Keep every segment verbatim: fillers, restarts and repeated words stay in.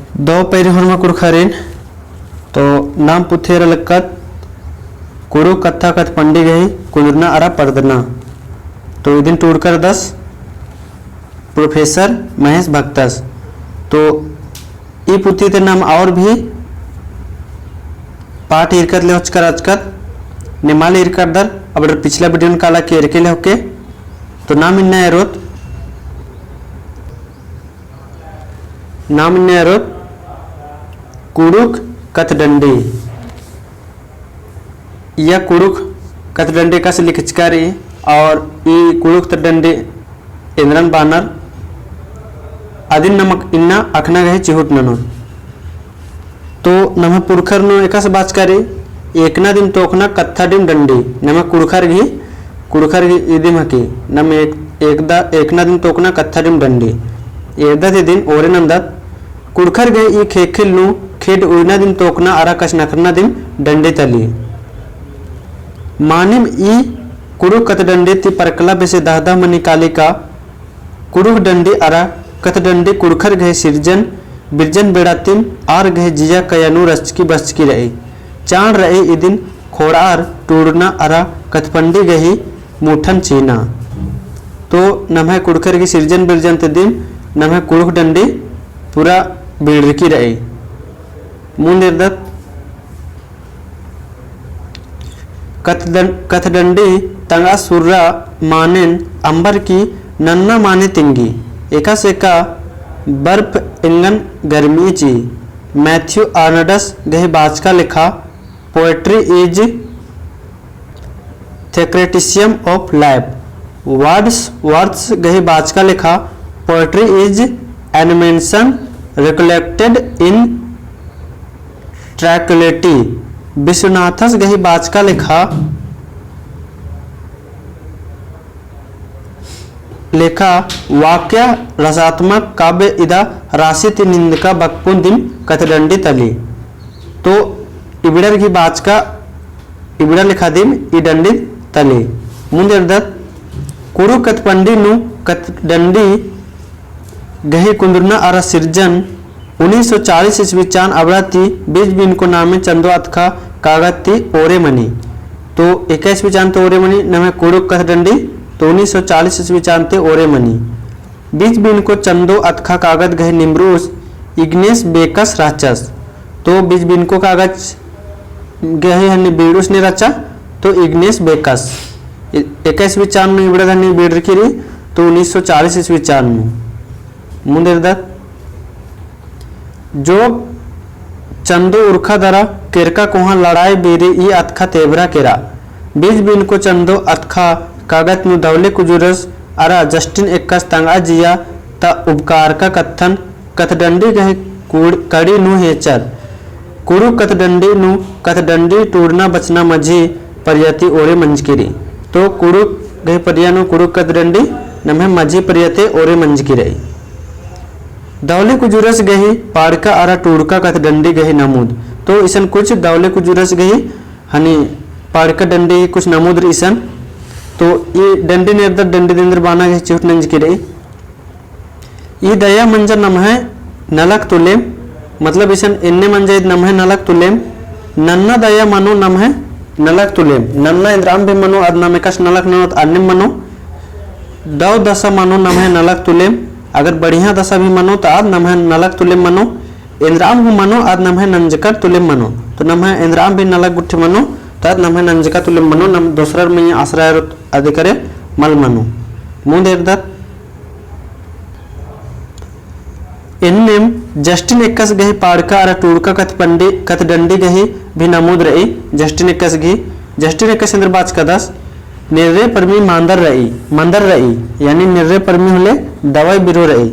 दव पैरी होरमा कुँड़ुख़रिन, तो नाम पुथी एरा लक्कत कुँड़ुख़ कत्था कत्थपंडी गही कुन्दुरना अरा परदना। तो इदिन टूड़का रअदस प्रोफेसर महेश भक्तस। तो ई पुथी ती नाम और भी पाठ ईरकत ले होचकर अचकत, ने मल ईरकदर, अबड़र पिछला video नू काला के एरके ले होके। तो नाम इन्ना एरोत, नाम इन्ना एरोत कुँड़ुख़ कत्थडंडी। या कुँड़ुख़ कत्थडंडी एकासे लिखचका रई और ई कुँड़ुख़ कत्थडंडी एन्दरन बानर अदिन नम इन्ना अख़ना गही चिहुट ननोत। तो नम्है पुरखर नू एकासे बाचका रई, एकना दिम तोकना कत्थाडिम डंडी, नम्है कुँड़ुख़र गही, कुँड़ुख़र गही इदिम हकी, नम एक, एकदा, एकना दिम तोकना कत्थाडिम डंडी। एरदत इदिन ओरे नन्दत, कुँड़ुख़र गही ई ख़ेख़ेल नू खेड्ड उइना दिम तोकना अरा कछनखरना दिम डंडी तली। मानिम ई कुँड़ुख़ कत्थडंडी ती परकला बेसे दह दह मनी कालिका कुँड़ुख़ डंडी अरा कत्थडंडी कुँड़ुख़र गही सिरजन बिरजन बेड़ा तिम आर गही जिया कया नू रचकी बसचकी रई। चाड़ रई इदिन ख़ोंड़आर टूड़ना अरा कत्थपंडी गही मुठन चीना। तो नम्है कुँड़ुख़र गही सिरजन बिरजन ती दिम नम्है कुँड़ुख़ डंडी पूरा बिड़रकी रई। मुन्द एरदत कत्थडं-, कत्थडंडी तंगआ सुर्रा मानेन अम्बर की नन्ना माने तिंगी। एकासे का बर्फ एंगन गर्मी ची। मैथ्यू आर्नडस गही बाचका लेखा, "Poetry is theocratism of life।" वर्ड्सवर्थ्स गही बाचका लेखा, "Poetry is animation recollected in tranquility।" विश्वनाथस गही बाचका लेखा, लेखा वाक्य रसात्मक काव्य इदा रासी ती निंदका बकपुन दिम कत्थडंडी तली। तो इबड़र गही बाचका, इबड़ा लेखा दिम ई डंडी तली। मुन्द एरदत कुँड़ुख़ कत्थपंडी नू कत्थडंडी गही कुन्दुरना अरा सिरजन उन्नीस सौ चालीस ईस्वी चान अबड़ा ती बिज बिनको नामे चंदो अतखा कागद ती ओरे मनी। तो एका ईस्वी चान ती ओरे मनी नम्है कुँड़ुख़ कत्थडंडी, तो उन्नीस सौ चालीस ईस्वी चान ती ओरे मनी। बिज बिनको चंदो अतखा कागद गही निम्रुस इग्नेस बेकस रहचस। तो बिज बिनको कागज गही हनी बिड़ुस ने रहचा, तो इग्नेस बेकस। ए-, एका ईस्वी चान नू इबड़ा हनी बिड़रकी रई, तो उन्नीस सौ चालीस ईस्वी चान नू। मुन्द एरदत, जो चंदो उरखा दरा केरका कोहाँ लड़ाई बेरी ई अतखा तेबरा केरा। बिज बिनको चंदो अतखा कागद नू दवले कुजुरस अरा जस्टिन एक्कस तंगआ जिया ता उबकारका कत्थन कत्थडंडी गही कुड़-, कड़ी नू हेचर। कुँड़ुख़ कत्थडंडी नू कत्थडंडी टूड़ना बचना मझी परिया ती ओरे मंजकी रई। तो कुँड़ुख़ गही परिया नू कुँड़ुख़ कत्थडंडी नम्है मझी परिया ती ओरे मंजकी रई। दवले कुजुरस गही पाड़का अरा टूड़का कत्थडंडी गही नमुद। तो इसन कुछ दवले कुजुरस गही हनी पाड़का डंडी कुछ नमुद रई इसन। तो ई डंडी नेरदर डंडी देंदर बाना गही चिहुट नंजकी रई। ई दया मंजा नम्है नलख तुलेम, मतलब इसन एन्ने मंजा ईद नम्है नलख तुलेम, नन्ना दया मनो नम्है नलख तुलेम, नन्ना एन्दराम भी मनो, आद नाम एकासे नलख ननोत अन्नेम मनो, दव दसा मनो नम्है नलख तुलेम, अगर बढ़िया दसा भी मनो, तो आद नम्है नलख तुलेम मनो, एन्दराम हूँ मनो, आद नम्है नंजकर तुलेम मनो, तो नम्है एन्दराम भी नलख गुट्ठी मनो, तो आद नम्है नंजका तुलेम मनो, नम दोसरर मइय्याँ आसरा एरोत अदिकरे मल मनो। मुन्द एरदत, एन्नेम जस्टिन एक्कस गही पाड़का अरा टूड़का कत्थपंडी, कत्थडंडी गही भी नमुद रई। जस्टिन एक्कस गही, जस्टिन एक्कस एन्दर बाचकादस, नेर्रे परमी मांदर रई, मंदर रई, यानी नेर्रे परमी होले दवाई बिरो रई।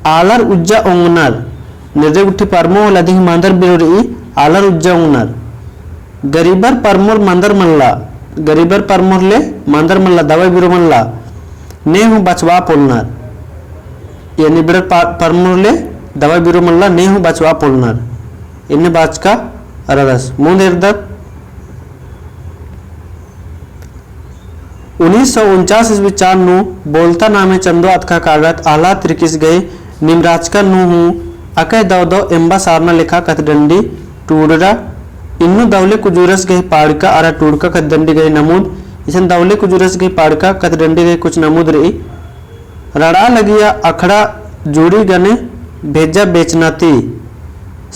आलर उज्जा ओंगनर, नेर्रे गुट्ठी परमो होले अदी ही मांदर बिरो रई, आलर उज्जा ओंगनर। गरीबर परमोर मंदर मल्ला, गरीबर परमोर ले मंदर मल्ला, दवाई बिरो मल्ला, ने हूँ बचवा पोलनर। यानी इबड़र प-, परमोर ले दवाई बिरो मल्ला, ने हूँ बचवा पोलनर। एन्ने बाचका रअदस। मुन्द एरदत, उन्नीस सौ उनचास ईस्वी चान नू बोलता नामे चंदो अतखा कागद आल्हा तिरकिस गही निमराचका नू हूँ अकय दव दव एम्बा सारना लेखा कथडंडी टूड़रा। इन्नु दवले कुजूरस गही पाड़का अरा टूड़का कथडंडी गही नमूद। इसन दवले कुजूरस गही पाड़का कथडंडी गही कुछ नमूद रई। रड़ा लगिया अखड़ा जुड़ी गने भेजा बेचना ती,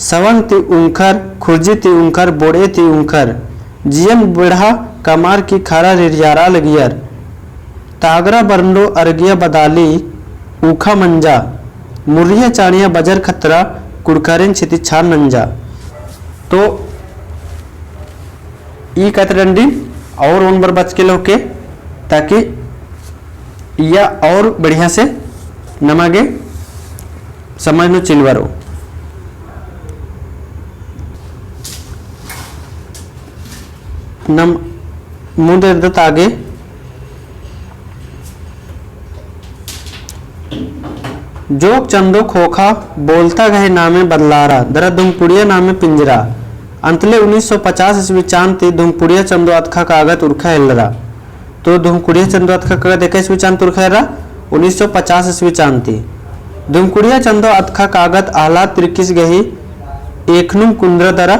सवंग ती उंखर, खुर्जी ती उंखर, बोड़े ती उंखर, जियन बेड़हा कमार की खरा रिरियारा लगियर। तागरा बरंडो अरगिया बदाली ऊखा मंजा, मुर्रिया चाड़िया बजर खतरा कुड़खरेन छिती छान नंजा। तो ई कथडंडी और ओन बर बचके लोके, ताकि इया और बढ़िया से नमा गे समझ नू चिलवरो। नम मुन्द एरदत आगे। जोक चंदो खोखा बोलता गही नामे बदलारा, दरा धुमकुड़िया नामे पिंजरा। अंतले उन्नीस सौ पचास ईस्वी चान ती धुमकुड़िया चंदो अतखा कागद उरखा हेलरा। तो धुमकुड़िया चंदो अतखा कागद एका ईस्वी चान ती उरखा हेलरा, उन्नीस सौ पचास ईस्वी चान ती। धुमकुड़िया चंदो अतखा कागद आह्लाद तिर्कीस गही एकनुम कुंदरा दरा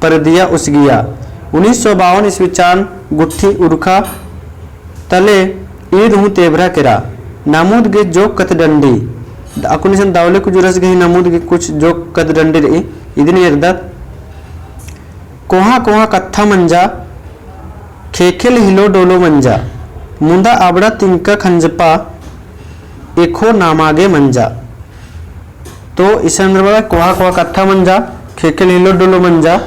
परदिया उसगिया। उन्नीस सौ बावन ईस्वी चान गुट्ठी उरखा तले ईद हूँ तेभरा केरा। नमूद गे जोक कथडंडी। अक्कुन इसन दवले कुजूरस गही नमूद गे कुछ जोक कथडंडी रई। इदिन एरदत। कोहाँ कोहाँ कत्था मंजा, खेखेल हिलो डोलो मंजा, मुन्दा अबड़ा तिंका खंजपा, एखो नामा गे मंजा। तो इसन एरदत कोहाँ कोहाँ कत्था मंजा, खेखेल हिलो डोलो मंजा,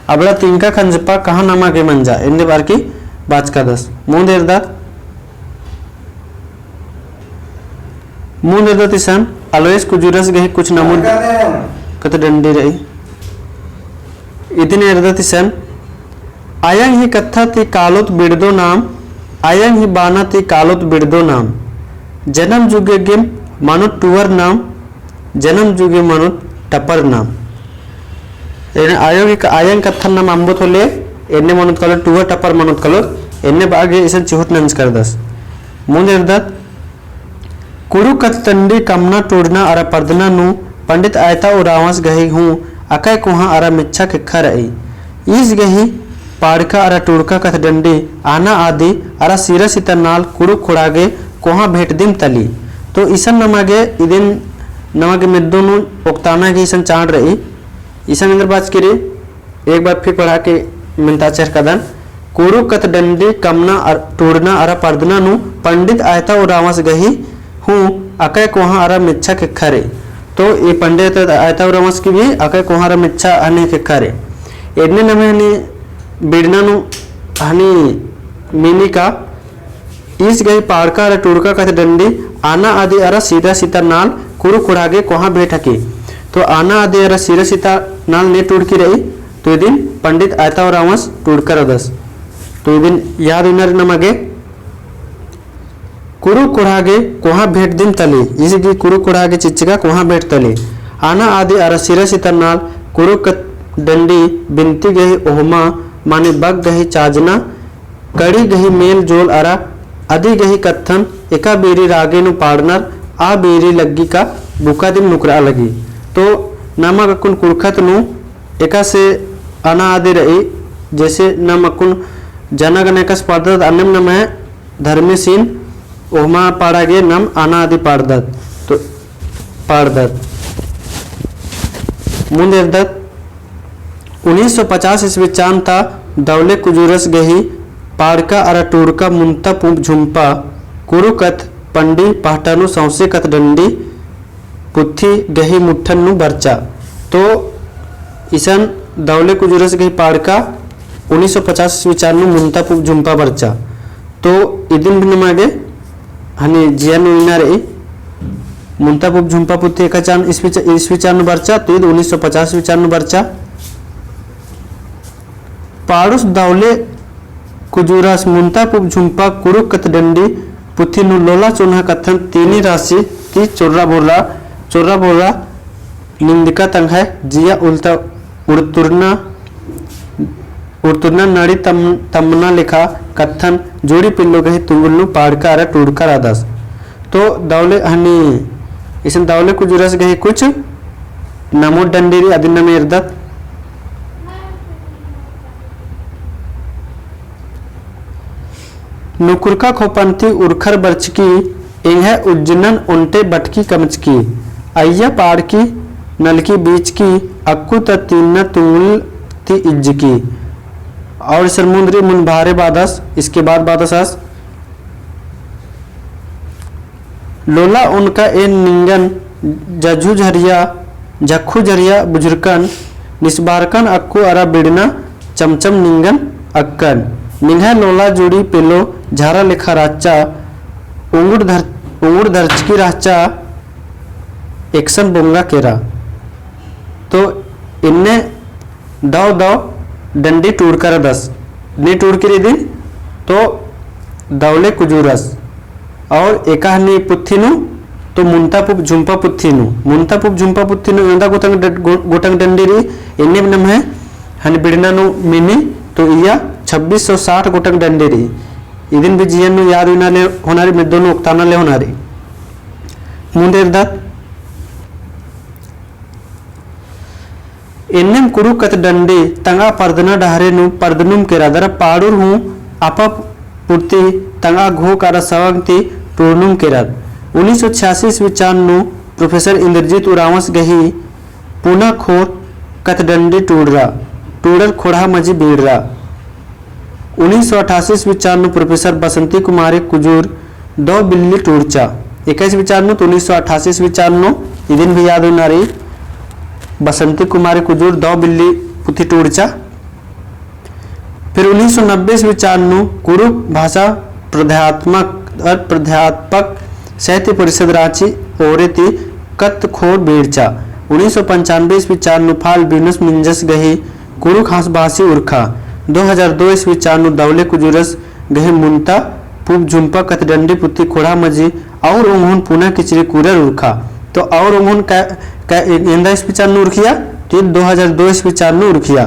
अबड़ा तिंका खंजपा कहाँ नामा गे मंजा, एन्ने बार की बाचकादस। मुन्द एरदत, मुन्द एरदत इसन अलोयस कुजूरस गही कुछ नमूद कथडंडी रई। इदिन एरदत इसन, अयंग ही कत्था ती कालोत बिड़दो नाम, अयंग ही बाना ती कालोत बिड़दो नाम। जनम जुगे गे मनोत टुअर नाम, जनम जुगे मनोत टपर नाम। एन्ने अयो गे अयंग कत्थन नाम अम्बोत होले, एन्ने मनोत कालोत टुअर टपर मनोत कालोत, एन्ने बागे इसन चिहुट नंजकादस। मुन्द एरदत, कुँड़ुख़ कत्थडंडी कमना टूड़ना अरा परदना नू पंडित आयता उराँवस गही हूँ अकय कोहाँ अरा मेच्छा ख़ेक्खा रई। ईस गही पाड़का अरा टूड़का कत्थडंडी आना आदि अरा सिरा सिता नाल कुँड़ुख़ ख़ोंड़हा गे कोहाँ भेंट दिम तली। तो इसन नमा गे इदिन नमा गे मेद्दो नू ओक्ताना गे इसन चाड़ रई। इसन एन्देर बाचकी रई। एक बार फिर पढ़ा के मेन्ता चेहरकादन। कुँड़ुख़ कत्थडंडी कमना अर-, टूड़ना अरा परदना नू पंडित आयता उराँवस गही हूँ अकय कोहाँ अरा मेच्छा ख़ेक्खा रई। तो ई पंडित आयता उराँवस की भी अकय कोहाँ अरा मेच्छा हनी ख़ेक्खा रई। एन्ने नम्है हनी बिड़ना नू हनी मीनी का ईस गही पाड़का अरा टूड़का कत्थडंडी आना आदि अरा सिरा सिता नाल कुँड़ुख़ ख़ोंड़हा गे कोहाँ भेंट हकी। तो आना आदि अरा सिरा सिता नाल ने टूड़की रई, तो इदिन पंडित आयता उराँवस टूड़का रअदस। तो इदिन याद उइना रई नमा गे, कुँड़ुख़ ख़ोंड़हा गे कोहाँ भेंट दिम तली, ईस गही कुँड़ुख़ ख़ोंड़हा गे चिच्चका कोहाँ भेंट तली। आना आदि अरा सिरा सिता नाल कुँड़ुख़ कत्थडंडी बिनती गही ओहमा माने बग गही चाजना कड़ी गही मेल जोल अरा अदी गही कत्थन एका बीरी रागे नू पाड़नर आ बीरी लग्गी का बुका दिम नुकरआ लगी। तो नमा गे अक्कुन कुँड़ुख़त नू एकासे आना आदि रई, जैसे नम अक्कुन जना गने एकासे पाड़दत अन्नेम नम्है धर्मेसिन ओहमा पाड़ा गे नम आना आदि पाड़दत। तो पाड़दत। मुन्द एरदत उन्नीस सौ पचास ईस्वी चान ता दवले कुजूरस गही पाड़का अरा टूड़का मुन्ता पुप झुम्पा कुँड़ुख़ कत्थपंडी पहटा नू सौंसे कत्थडंडी पुथी गही मुट्ठन नू बरचा। तो इसन दवले कुजूरस गही पाड़का उन्नीस सौ पचास ईस्वी चान नू मुन्ता पुप झुम्पा बरचा। तो इदिन भी नमा गे हनी जिया नू इन्ना रई। मुन्ता पुप झुम्पा पुथी एका चान ईस्वी चा-, ईस्वी चान नू बरचा, तो ईद उन्नीस सौ पचास ईस्वी चान नू बरचा। पाड़ुस दवले कुजूरस मुन्ता पुप झुम्पा कुँड़ुख़ कत्थडंडी पुथी नू लोला चोन्हा कत्थन तीनी रासी ती चोर्रा बोर्रा, चोर्रा बोर्रा निंदका तंग्है जिया उलता उड़तुरना, उड़तुरना नड़ी तम-, तमना लेखा कत्थन जोड़ी पिल्लो गही तुंगुल नू पाड़का अरा टूड़का रअदस। तो दवले हनी इसन दौले कुजूरस गही कुछ नमूद डंडी रई अदिन नम एरदत। नुकुरका खोपन ती उरखर बरचकी, एंग्है उज्जनन ओन्टे बटकी कमचकी, अइय्या पाड़की नलकी बीचकी, अक्कु ता तीन्ना तुंगुल ती इज्जकी। और इसन मुन्द रई मुन्द भारे बादस, इसके बाद बादस आस। लोला ओनका एन निंगन जझु झरिया, झक्खु झरिया बुझुरकन, निसबारकन अक्कु अरा बिड़ना चमचम निंगन अक्कन। निंग्है लोला जुड़ी पेलो झारा लेखा रहचा, उंगुड़ धर-, उंगुड़ धरचकी रहचा एकसन बोंगा केरा। तो इन्ने दव दव डंडी टूड़का रअदस। नी टूड़की रई इदिन तो दौले कुजूरस। और एकाहनी पुथी नू तो मुन्ता पुप झुम्पा पुथी नू, मुन्ता पुप झुम्पा पुथी नू एवंदा गोटंग ड-, गो-, गोटंग डंडी रई, एन्ने नम्है हनी बिड़ना नू मिनी तो इय्या छब्बीस सौ साठ गोटंग डंडी रई। इदिन भी जियन नू याद उइना ले होना रई, मेद्दो नू ओक्ताना ले होना रई। मुन्द एरदत। एन्नेम कुँड़ुख़ कत्थ डंडी तंगआ परदना डहरे नू परदनुम केरा दरा पाड़ुर हूँ आपा पुरती तंगआ घोख अरा सवंग ती टूड़नुम केरर। उन्नीस सौ छियासी ईस्वी चान नू प्रोफेसर इंद्रजीत उराँवस गही पुना खोर कत्थ डंडी टूड़रा, टूड़र खोड़हा मझी बीड़रा। उन्नीस सौ अठासी ईस्वी चान नू प्रोफेसर बसंती कुमारी कुजूर दौ बिल्ली टूड़चा। एका ईस्वी चान नू तो उन्नीस सौ अठासी ईस्वी चान नू इदिन भी याद उइना रई, बसंती कुमारी कुजूर दौ बिल्ली पुथी टूड़चा। फिर उन्नीस सौ नब्बे ईस्वी चान नू कुँड़ुख़ भाषा प्राध्यात्मक, अ, प्राध्यापक साहित्य परिषद राँची ओरे ती कत्थ खोर बीड़चा। उन्नीस सौ पंचानबे ईस्वी चान नू फाल बिनुस मिंजस गही कुँड़ुख़ हाँस भासी उरखा। दो हजार दो ईस्वी चान नू दौले कुजूरस गही मुन्ता पुप झुम्पा कत्थ डंडी पुथी खोड़हा मझी और ओंगोन पुना किचरी कुरर उरखा। तो और ओंगोन का, का एन्दा ईस्वी चान नू उरखिया, तो दो हजार दो ईस्वी चान नू उरखिया।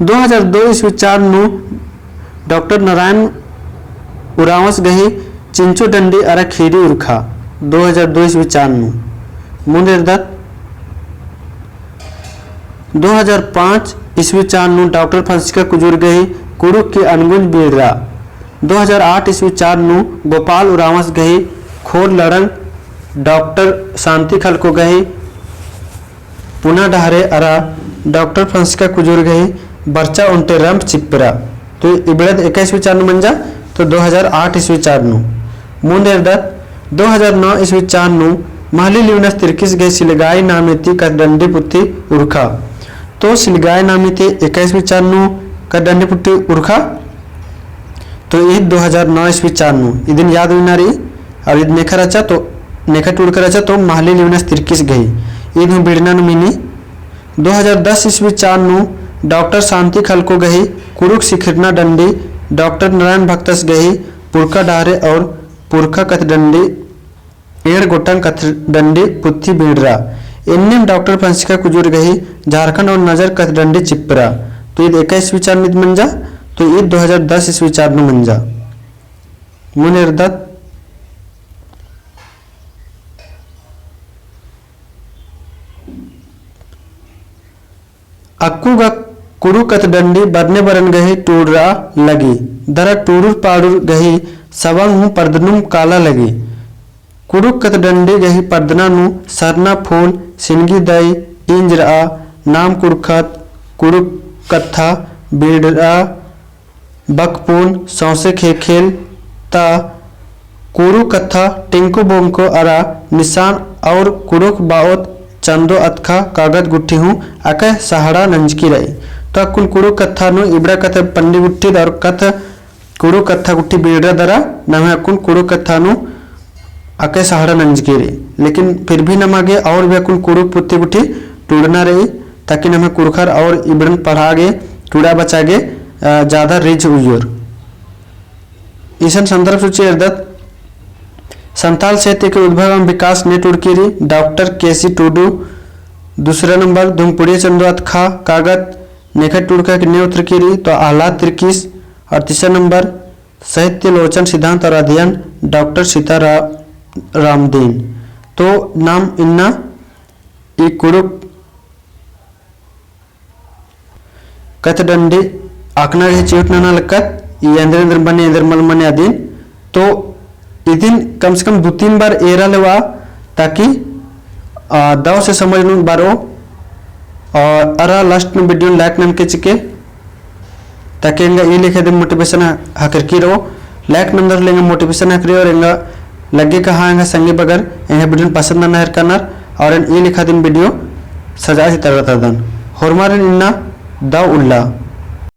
दो हजार दो ईस्वी चान नू डॉक्टर नारायण उराँवस गही चिंचो डंडी अरा खीरी उरखा। दो हजार दो ईस्वी चान नू। मुन्द एरदत। दो हजार पाँच ईस्वी चान नू डॉक्टर फ्रांसिस्का कुजूर गही कुँड़ुख़ की अनगुंज बीड़रा। दो हजार आठ ईस्वी चान नू गोपाल उराँवस गही खोर लड़ंग डॉक्टर शांति खलको गही पुना डहरे अरा डॉक्टर फ्रांसिस्का कुजूर गही बरचा ओन्टे रम्प चिप्परा। तो इबड़द एका ईस्वी चान नू मंजा, तो दो हजार आठ ईस्वी चान नू। मुन्द एरदत, दो हजार नौ ईस्वी चान नू महली लिवनस तिरकिस गही सिलगाई नामे ती कत्थ डंडी पुथी उरखा। तो सिलगाई नामे ती एका ईस्वी चान नू कत्थ डंडी पुथी उरखा। तो ईद दो हजार नौ ईस्वी चान नू, इदिन याद उइना रई, और ईद नेखा रहचा तो, नेखा टूड़का रहचा तो महली लिवनस तिरकिस गही। ईद हूँ बीड़ना नू मिनी। दो हजार दस ईस्वी चान नू डॉक्टर शांति खलको गही कुँड़ुख़ सिखिरना डंडी, डॉक्टर नारायण भक्तस गही पुरखा डहरे और पुरखा कत्थ डंडी एंड़ गोटंग कत्थ डंडी पुथी बीड़रा। एन्नेम डॉक्टर फ्रांसिस्का कुजूर गही झारखंड और नजर कत्थ डंडी चिप्परा। तो ईद एका ईस्वी चान नू ईद मंजा, तो ईद दो हजार दस ईस्वी चान नू मंजा। मुन्द एरदत। अक्कु गा कुँड़ुख़ कत्थ डंडी बरने बरन गही टूड़रा लगी। दरा टूड़ुर पाड़ुर गही सवंग हूँ परदनुम काला लगी। कुँड़ुख़ कत्थ डंडी गही परदना नू सरना फूल, सिनगी दई, इंजरा, नाम कुँड़ुख़त, कुँड़ुख़ कत्था, बीड़रा, बकपुन, सौंसे ख़ेख़ेल ता कुँड़ुख़ कत्था टिंको बोंको अरा निसान और कुँड़ुख़ बाओत चन्दो अतख़ा कागद गुट्ठी हूँ अकय सहाड़ा नंजकी रई। तो अक्कुन कुँड़ुख़ कत्था नू इबड़ा कत्थ पन्नी गुट्ठी और कत्थ कुँड़ुख़ कत्था गुट्ठी बीड़रा दरा नम्है अक्कुन कुँड़ुख़ कत्था नू अकय सहाड़ा नंजकी रई। लेकिन फिर भी नमा गे और भी अक्कुन कुँड़ुख़ पुथी गुट्ठी टूड़ना रई, ताकि नम्है कुँड़ुख़र और इबड़न पढ़ा गे, टूड़ा बचा गे, अ, ज्यादा रिझ उइयोर। इसन संदर्भ सूची एरदत, संथाल साहित्य के उद्भव एवं विकास ने टूड़की रई, डॉक्टर के सी टुडू, दूसरा नंबर, धुमपुड़िया चन्दो अतख़ा कागद, नेखट टूड़का के ने उतरकी रई, तो आह्लाद तिर्कीस, और तीसरा नंबर, साहित्य लोचन सिद्धांत और अध्ययन, डॉक्टर सीता रा-, रामदीन। तो नाम इन्ना ई कुँड़ुख़ कत्थडंडी अख़ना गे चिहुट नना लगत, ई एन्देर एन्देर मने, एन्देर मल मने अदिन। तो इदिन कम से कम दू तीन बार एरा लेवा, ताकि, आ, दव से समझ नू बरओ। और अरा last नू video like ननके चिके, ताकि एंगा ई लेखा दिम motivation ख़क्खरकी रओ। Like नंदर ले एंगा motivation ख़क्खरी और एंगा लग्गे का हाँ एंगा संगी बगर एंगा video पसंद नना हेलरनर और एन ई लेखा दिम video सजा सी तरता दन। होरमारिन इन्ना दव उल्ला।